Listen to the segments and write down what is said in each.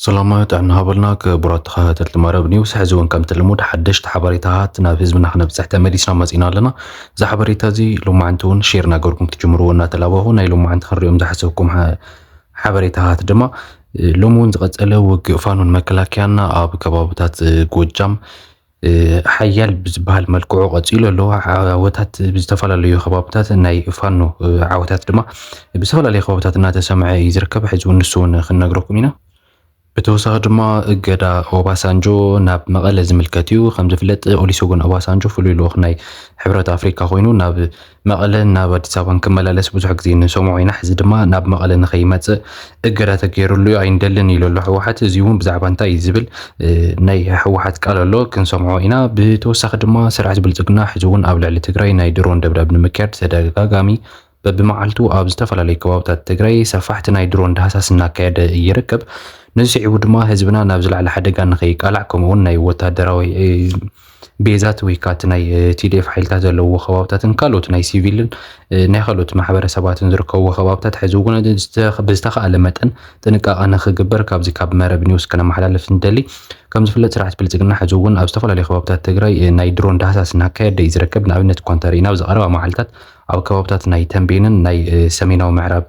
ሰላማዊ ጥዕና ሃበልና ክቡራት ተኸታተልቲ መረብ ኒውስ። ሕዚ እውን ከምቲ ልሙድ ሓደሽቲ ሓበሬታታት ናብ ህዝብና ክነብፅሕ ተመሊስና መፂና ኣለና። እዚ ሓበሬታ እዚ ሎማዓንቲ እውን ሼር እናገርኩም ክትጅምርዎ እናተላበኹ፣ ናይ ሎማዓንቲ ክንሪኦም ዝሓሰብኩም ሓ- ሓበሬታታት ድማ እ፣ ሎሚ እውን ዝቐፀለ ውግእ ፋኖን መከላከያና ኣብ ከባብታት እ፣ ጎጃም እ፣ ሓያል ብዝበሃል መልክዑ ቀፂሉ ኣሎ። ዓወታት ብዝተፈላለዩ ከባብታት ናይ ፋኖ እ፣ ዓወታት ድማ ብዝተፈላለዩ ከባብታት እናተሰምዐ እዩ ዝርከብ። ሕዚ እውን ንሱ እውን ክንነግረኩም ኢና። ብተወሳኺ ድማ እገዳ ኦባሳንጆ ናብ መቐለ ዝምልከት እዩ። ከም ዝፍለጥ ኦሊሶጎን ኦባሳንጆ ፍሉይ ልኡኽ ናይ ሕብረት ኣፍሪካ ኮይኑ ናብ መቐለን ናብ ኣዲስ ኣበባን ክመላለስ ብዙሕ ግዜ ንሰምዖ ኢና። ሕዚ ድማ ናብ መቐለ ንኸይመፅእ እገዳ ተገይሩሉ እዩ፣ ኣይንደልን ኢሉ ኣሎ ህወሓት። እዚ እውን ብዛዕባ እንታይ እዩ ዝብል እ፣ ናይ ህወሓት ቃል ኣሎ፣ ክንሰምዖ ኢና። ብተወሳኺ ድማ ስርዓት ብልፅግና ሕዚ እውን ኣብ ልዕሊ ትግራይ ናይ ድሮን ደብዳብ ንምክያድ ተደጋጋሚ በብመዓልቱ ኣብ ዝተፈላለዩ ከባብታት ትግራይ ሰፋሕቲ ናይ ድሮን ዳህሳስ እናካየደ ይርከብ። ነዚ ስዒቡ ድማ ህዝብና ናብ ዝለዓለ ሓደጋ ንኸይቃላዕ ከምኡውን ናይ ወታደራዊ እ፣ ቤዛት ወይ ከዓ እቲ ናይ እ፣ ቲዲኤፍ ሓይልታት ዘለዎ ከባብታትን ካልኦት ናይ ሲቪልን እ፣ ናይ ካልኦት ማሕበረሰባትን ዝርከብዎ ከባብታት ሕዚ እውን ዝተ- ብዝተኻእለ መጠን ጥንቃቐ ንኽግበር ካብዚ ካብ መረብ ኒውስ ከነመሓላልፍ ንደሊ። ከም ዝፍለጥ ስርዓት ብልፅግና ሕዚ እውን ኣብ ዝተፈላለዩ ከባብታት ትግራይ እ፣ ናይ ድሮን ዳህሳስ እናካየደ እዩ ዝርከብ። ንኣብነት እኳ እንተርኢና ኣብዚ ቀረባ መዓልታት ኣብ ከባብታት ናይ ተንቤንን ናይ እ፣ ሰሜናዊ ምዕራብ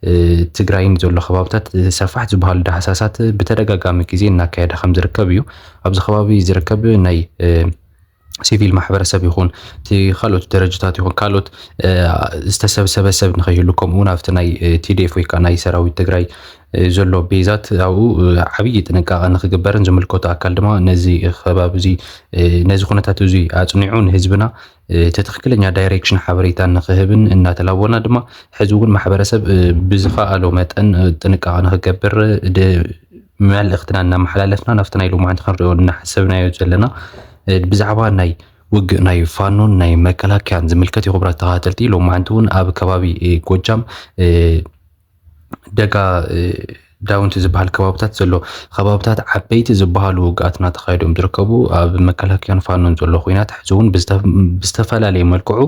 እ፣ ትግራይን ዘሎ ከባብታት እ፣ ሰፋሕቲ ዝበሃሉ ዳህሳሳት ብተደጋጋሚ ግዜ እናካየደ ከም ዝርከብ እዩ። ኣብዚ ከባቢ ዝርከብ ናይ እ፣ ሲቪል ማሕበረሰብ ይኹን እቲ ካልኦት ደረጃታት ይኹን ካልኦት እ፣ ዝተሰብሰበ ሰብ ንኸይህሉ ከምኡ እውን ኣብቲ ናይ እ፣ ቲዲኤፍ ወይ ከዓ ናይ ሰራዊት ትግራይ እ፣ ዘሎ ቤዛት ኣብኡ እ፣ ዓብዪ ጥንቃቐ ንኽግበርን ዝምልከቶ ኣካል ድማ ነዚ ከባቢ እዚ እ፣ ነዚ ኩነታት እዚ ኣፅኒዑ ንህዝብና እ፣ እቲ ትኽክለኛ ዳይሬክሽን ሓበሬታ ንኽህብን እናተላቦና ድማ ሕዚ እውን ማሕበረሰብ እ፣ ብዝኸኣሎ መጠን እ፣ ጥንቃቐ ንኽገብር እ፣ ድ- መልእኽትና እናመሓላለፍና ናብቲ ናይ ሎማዓንቲ ክንሪኦ እናሓሰብናዮ ዘለና እ፣ ብዛዕባ ናይ ውግእ ናይ ፋኖን ናይ መከላከያን ዝምልከት እዩ። ክቡራት ተኸታተልቲ ሎማዓንቲ እውን ኣብ ከባቢ እ፣ ጎጃም እ፣ ደጋ እ፣ ዳውንቲ ዝበሃል ከባብታት ዘሎ ከባብታት ዓበይቲ ዝበሃሉ ውግኣት እናተኻየዶም ዝርከቡ ኣብ መከላከያን ፋኖን ዘሎ ኩናት ሕዚ እውን ብዝተ- ብዝተፈላለየ መልክዑ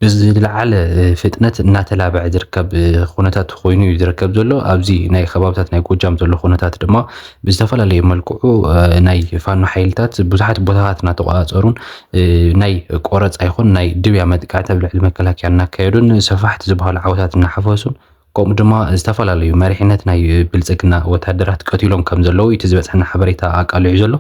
ብዝለዓለ እ፣ ፍጥነት እናተላበዐ ዝርከብ እ፣ ኩነታት ኮይኑ እዩ ዝርከብ ዘሎ። ኣብዚ ናይ ከባብታት ናይ ጎጃም ዘሎ ኩነታት ድማ ብዝተፈላለየ መልክዑ እ፣ ናይ ፋኖ ሓይልታት ብዙሓት ቦታታት እናተቆፃፀሩን እ፣ ናይ ቆረፃ ይኹን ናይ ድብያ መጥቃዕቲ ኣብ ልዕሊ መከላከያ እናካየዱን ሰፋሕቲ ዝበሃሉ ዓወታት እናሓፈሱን ከምኡ ድማ ዝተፈላለዩ መሪሕነት ናይ ብልፅግና ወታደራት ቀቲሎም ከም ዘለዉ እቲ ዝበፅሐና ሓበሬታ ኣቃሊዑ ዘሎ።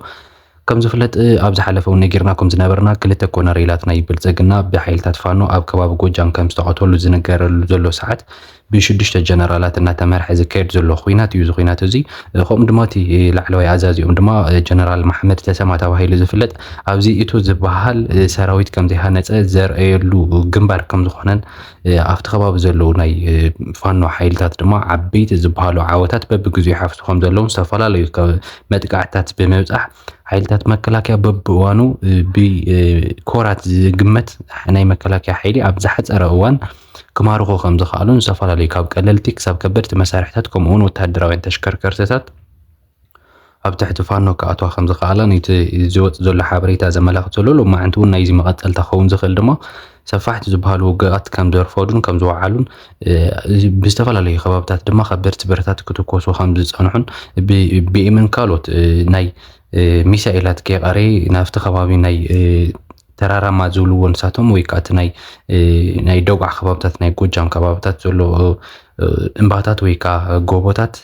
ከም ዝፍለጥ ኣብ ዝሓለፈ እውን ነጊርናኩም ዝነበርና ክልተ ኮነሬላት ናይ ብልፅግና ብሓይልታት ፋኖ ኣብ ከባቢ ጎጃም ከም ዝተቐተሉ ዝንገረሉ ዘሎ ሰዓት ብሽዱሽተ ጀነራላት እናተመርሐ ዝካየድ ዘሎ ኩናት እዩ። እዚ ኩናት እዚ ከምኡ ድማ እቲ ላዕለዋይ ኣዛዚኦም ድማ ጀነራል መሓመድ ተሰማ ተባሂሉ ዝፍለጥ ኣብዚ እቶ ዝበሃል ሰራዊት ከም ዘይሃነፀ ዘርእየሉ ግንባር ከም ዝኾነን ኣብቲ ከባቢ ዘለዉ ናይ ፋኖ ሓይልታት ድማ ዓበይቲ ዝበሃሉ ዓወታት በብግዜኡ ይሓፍሱ ከም ዘለውን ዝተፈላለዩ መጥቃዕትታት ብምብፃሕ ሓይልታት መከላከያ በብእዋኑ ብኮራት ዝግመት ናይ መከላከያ ሓይሊ ኣብ ዝሓፀረ እዋን ክማርኹ ከም ዝኸኣሉን ዝተፈላለዩ ካብ ቀለልቲ ክሳብ ከበድቲ መሳርሕታት ከምኡውን ወታደራውያን ተሽከርከርትታት ኣብ ትሕቲ ፋኖ ክኣትዋ ከም ዝኸኣላን እቲ ዝወፅ ዘሎ ሓበሬታ ዘመላኽት ዘሎ። ሎማዓንቲ እውን ናይዚ መቐፀልታ ክኸውን ዝኽእል ድማ ሰፋሕቲ ዝበሃሉ ውግኣት ከም ዘርፈዱን ከም ዝወዓሉን እ፣ ብዝተፈላለዩ ከባብታት ድማ ከበድቲ ብረታት ክትኮሱ ከም ዝፀንሑን ብ- ብኤምን ካልኦት እ፣ ናይ እ፣ ሚሳኤላት ከይቐረየ ናብቲ ከባቢ ናይ እ፣ ተራራማ ዝብልዎ ንሳቶም ወይ ከዓ እቲ ናይ እ፣ ናይ ደጉዓ ከባብታት ናይ ጎጃም ከባብታት ዘሎ እ፣ እምባታት ወይ ከዓ ጎቦታት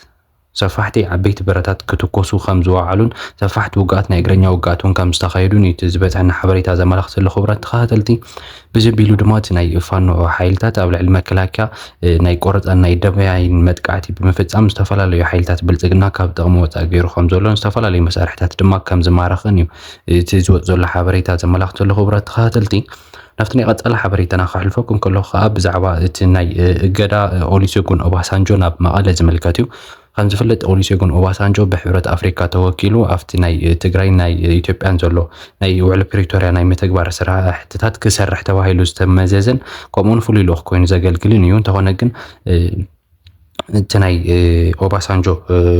ሰፋሕቲ ዓበይቲ ብረታት ክትኮሱ ከም ዝወዓሉን ሰፋሕቲ ውግኣት ናይ እግረኛ ውግኣት እውን ከም ዝተኻየዱን እዩ እቲ ዝበፅሐና ሓበሬታ ዘመላኽት ዘሎ። ክቡራት ተኸታተልቲ ብዘቢሉ ድማ እቲ ናይ ፋኖ ሓይልታት ኣብ ልዕሊ መከላከያ እ፣ ናይ ቆረፃን ናይ ደበያይን መጥቃዕቲ ብምፍፃም ዝተፈላለዩ ሓይልታት ብልፅግና ካብ ጥቕሚ ወፃኢ ገይሩ ከም ዘሎን ዝተፈላለዩ መሳርሕታት ድማ ከም ዝማረኸን እዩ እቲ ዝወፅ ዘሎ ሓበሬታ ዘመላኽት ዘሎ። ክቡራት ተኸታተልቲ ናብቲ ናይ ቀፃሊ ሓበሬታና ከሕልፈኩም ከለኹ ከዓ ብዛዕባ እቲ ናይ እ፣ እገዳ እ፣ ኦሊሴጉን ኦባሳንጆ ናብ መቐለ ዝምልከት እዩ። ከም ዝፍለጥ ኦሊሴጉን ኦባሳንጆ ብሕብረት ኣፍሪካ ተወኪሉ ኣብቲ ናይ እ፣ ትግራይ ናይ እ፣ ኢትዮጵያን ዘሎ ናይ ውዕሊ ፕሪቶርያ ናይ ምትግባር ስራሕትታት ክሰርሕ ተባሂሉ ዝተመዘዘን ከምኡውን ፍሉይ ልኡኽ ኮይኑ ዘገልግልን እዩ። እንተኾነ ግን እ፣ እቲ ናይ ኦባሳንጆ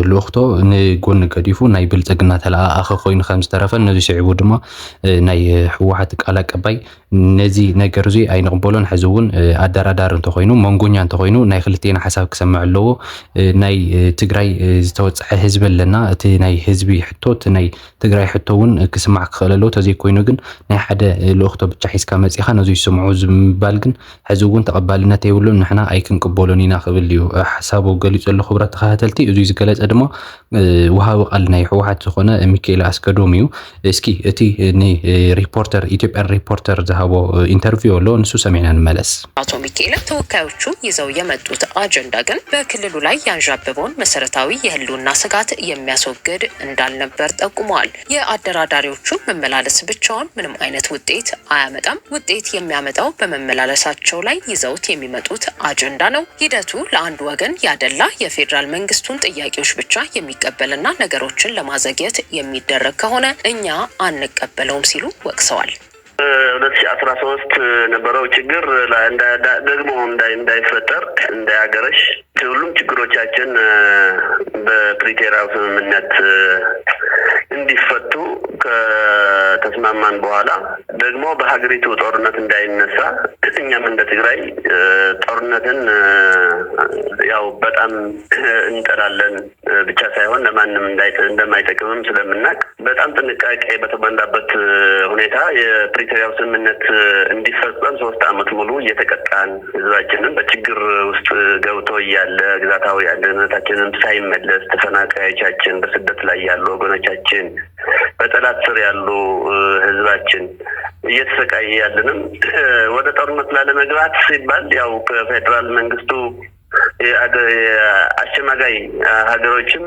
ልኡኽቶ ንጎኒ ገዲፉ ናይ ብልፅግና ተለኣኣኸ ኮይኑ ከም ዝተረፈን ነዚ ስዒቡ ድማ ናይ ህወሓት ቃል ኣቀባይ ነዚ ነገር እዚ ኣይንቕበሎን፣ ሕዚ እውን ኣደራዳሪ እንተኮይኑ መንጎኛ እንተኮይኑ ናይ ክልቴና ሓሳብ ክሰምዕ ኣለዎ። ናይ ትግራይ ዝተወፀዐ ህዝቢ ኣለና። እቲ ናይ ህዝቢ ሕቶ እቲ ናይ ትግራይ ሕቶ እውን ክስማዕ ክኽእል ኣለዎ። ተዘይኮይኑ ግን ናይ ሓደ ልኡኽቶ ብቻ ሒዝካ መፂኻ ነዚ ይስምዑ ዝምባል ግን ሕዚ እውን ተቐባልነት የብሉን፣ ንሕና ኣይክንቅበሎን ኢና ክብል እዩ ሓሳቡ ገሊጹ ዘሎ። ክቡራት ተኸታተልቲ፣ እዚ ዝገለጸ ድማ ወሃቢ ቃል ናይ ህወሓት ዝኾነ ሚካኤል ኣስገዶም እዩ። እስኪ እቲ ንሪፖርተር ኢትዮጵያን ሪፖርተር ዝሃቦ ኢንተርቪው ኣሎ፣ ንሱ ሰሚዕና ንመለስ። አቶ ሚካኤል ተወካዮቹ ይዘው የመጡት አጀንዳ ግን በክልሉ ላይ ያንዣበበውን መሰረታዊ የህልውና ስጋት የሚያስወግድ እንዳልነበር ጠቁመዋል። የአደራዳሪዎቹ መመላለስ ብቻውን ምንም አይነት ውጤት አያመጣም። ውጤት የሚያመጣው በመመላለሳቸው ላይ ይዘውት የሚመጡት አጀንዳ ነው። ሂደቱ ለአንዱ ወገን ያደላ፣ የፌዴራል መንግስቱን ጥያቄዎች ብቻ የሚቀበልና ነገሮችን ለማዘግየት የሚደረግ ከሆነ እኛ አንቀበለውም ሲሉ ወቅሰዋል። ሁለት ሺ አስራ ሶስት ነበረው ችግር ደግሞ እንዳይፈጠር እንዳያገረሽ ሁሉም ችግሮቻችን በፕሪቶሪያው ስምምነት እንዲፈቱ ከተስማማን በኋላ ደግሞ በሀገሪቱ ጦርነት እንዳይነሳ እኛም እንደ ትግራይ ጦርነትን ያው በጣም እንጠላለን ብቻ ሳይሆን ለማንም እንደማይጠቅምም ስለምናውቅ በጣም ጥንቃቄ በተሞላበት ሁኔታ የፕሪቶሪያው ስምምነት እንዲፈጸም ሶስት ዓመት ሙሉ እየተቀጣን ህዝባችንም በችግር ውስጥ ገብቶ እያለ ግዛታዊ አንድነታችንም ሳይመለስ ተፈናቃዮቻችን በስደት ላይ ያሉ ወገኖቻችን በጠላት ስር ያሉ ህዝባችን እየተሰቃየ ያለንም ወደ ጦርነት ላለመግባት ሲባል ያው ከፌዴራል መንግስቱ አሸማጋይ ሀገሮችም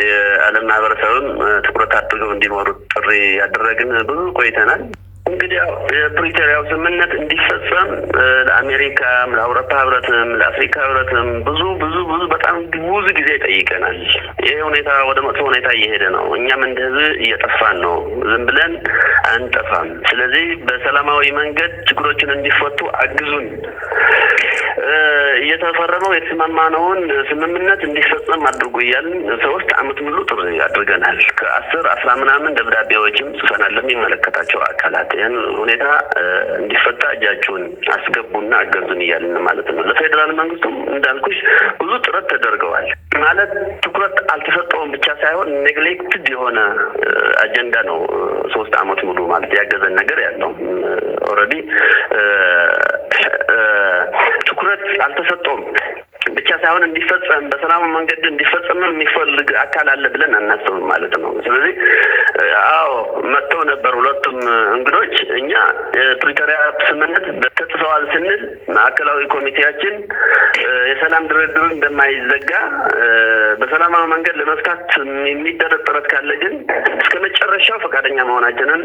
የዓለም ማህበረሰብም ትኩረት አድርገው እንዲመሩት ጥሪ ያደረግን ብዙ ቆይተናል። እንግዲህ የፕሪቶሪያው ስምምነት እንዲፈጸም ለአሜሪካም ለአውሮፓ ህብረትም ለአፍሪካ ህብረትም ብዙ ብዙ ብዙ በጣም ብዙ ጊዜ ጠይቀናል። ይሄ ሁኔታ ወደ መጥፎ ሁኔታ እየሄደ ነው። እኛም እንደ ህዝብ እየጠፋን ነው። ዝም ብለን አንጠፋም። ስለዚህ በሰላማዊ መንገድ ችግሮችን እንዲፈቱ አግዙን። እየተፈረመው የተስማማነውን ስምምነት እንዲፈጸም አድርጉ እያልን ሶስት ዓመት ሙሉ ጥሪ አድርገናል። ከአስር አስራ ምናምን ደብዳቤዎችም ጽፈናል ለሚመለከታቸው አካላት ይህን ሁኔታ እንዲፈታ እጃችሁን አስገቡና አገዙን እያልን ማለት ነው። ለፌዴራል መንግስቱም እንዳልኩሽ ብዙ ጥረት ተደርገዋል። ማለት ትኩረት አልተሰጠውም ብቻ ሳይሆን ኔግሌክትድ የሆነ አጀንዳ ነው። ሶስት ዓመት ሙሉ ማለት ያገዘን ነገር ያለው ኦልሬዲ ትኩረት አልተሰጠውም ብቻ ሳይሆን እንዲፈጸም በሰላም መንገድ እንዲፈጸም የሚፈልግ አካል አለ ብለን አናስብም ማለት ነው። ስለዚህ አዎ መጥተው ነበር ሁለቱም እንግዶች። እኛ የፕሪቶሪያ ስምምነት ተጥሰዋል ስንል ማዕከላዊ ኮሚቴያችን የሰላም ድርድር እንደማይዘጋ በሰላማዊ መንገድ ለመፍታት የሚደረግ ጥረት ካለ ግን እስከ መጨረሻው ፈቃደኛ መሆናችንን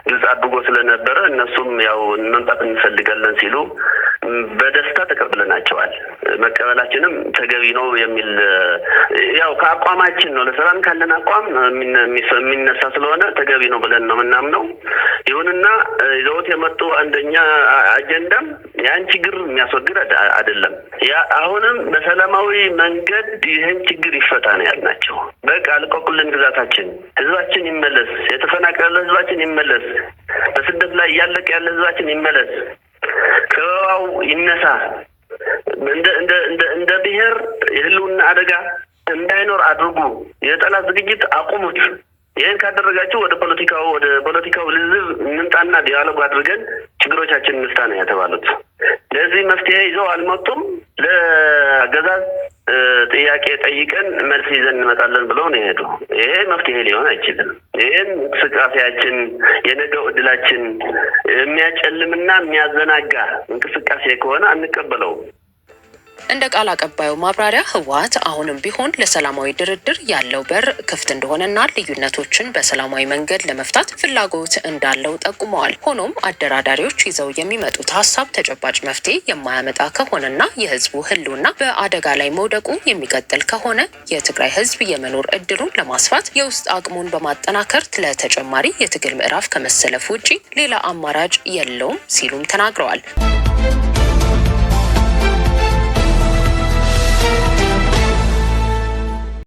ግልጽ አድርጎ ስለነበረ እነሱም ያው መምጣት እንፈልጋለን ሲሉ በደስታ ተቀብለናቸዋል። መቀበላችንም ተገቢ ነው የሚል ያው ከአቋማችን ነው። ለሰላም ካለን አቋም የሚነሳ ስለሆነ ተገቢ ነው ብለን ነው የምናምነው። ይሁንና ይዘውት የመጡ አንደኛ አጀንዳም ያን ችግር የሚያስወግድ አይደለም። አሁንም በሰላማዊ መንገድ ይህን ችግር ይፈታ ነው ያልናቸው። በቃ ልቀቁልን ግዛታችን፣ ህዝባችን ይመለስ፣ የተፈናቀለ ህዝባችን ይመለስ፣ በስደት ላይ እያለቀ ያለ ህዝባችን ይመለስ፣ ከበባው ይነሳ፣ እንደ ብሔር የህልውና አደጋ እንዳይኖር አድርጉ፣ የጠላት ዝግጅት አቁሙት። ይህን ካደረጋችሁ ወደ ፖለቲካው ወደ ፖለቲካው ልዝብ እንምጣና ዲያሎግ አድርገን ችግሮቻችን እንፍታ ነው የተባሉት። ለዚህ መፍትሄ ይዘው አልመጡም። ለአገዛዝ ጥያቄ ጠይቀን መልስ ይዘን እንመጣለን ብለው ነው የሄዱ። ይሄ መፍትሄ ሊሆን አይችልም። ይህን እንቅስቃሴያችን የነገው እድላችን የሚያጨልምና የሚያዘናጋ እንቅስቃሴ ከሆነ አንቀበለውም። እንደ ቃል አቀባዩ ማብራሪያ ህወሓት አሁንም ቢሆን ለሰላማዊ ድርድር ያለው በር ክፍት እንደሆነና ልዩነቶችን በሰላማዊ መንገድ ለመፍታት ፍላጎት እንዳለው ጠቁመዋል። ሆኖም አደራዳሪዎች ይዘው የሚመጡት ሀሳብ ተጨባጭ መፍትሄ የማያመጣ ከሆነና የህዝቡ ህልውና በአደጋ ላይ መውደቁ የሚቀጥል ከሆነ የትግራይ ህዝብ የመኖር እድሉን ለማስፋት የውስጥ አቅሙን በማጠናከር ለተጨማሪ የትግል ምዕራፍ ከመሰለፍ ውጪ ሌላ አማራጭ የለውም ሲሉም ተናግረዋል።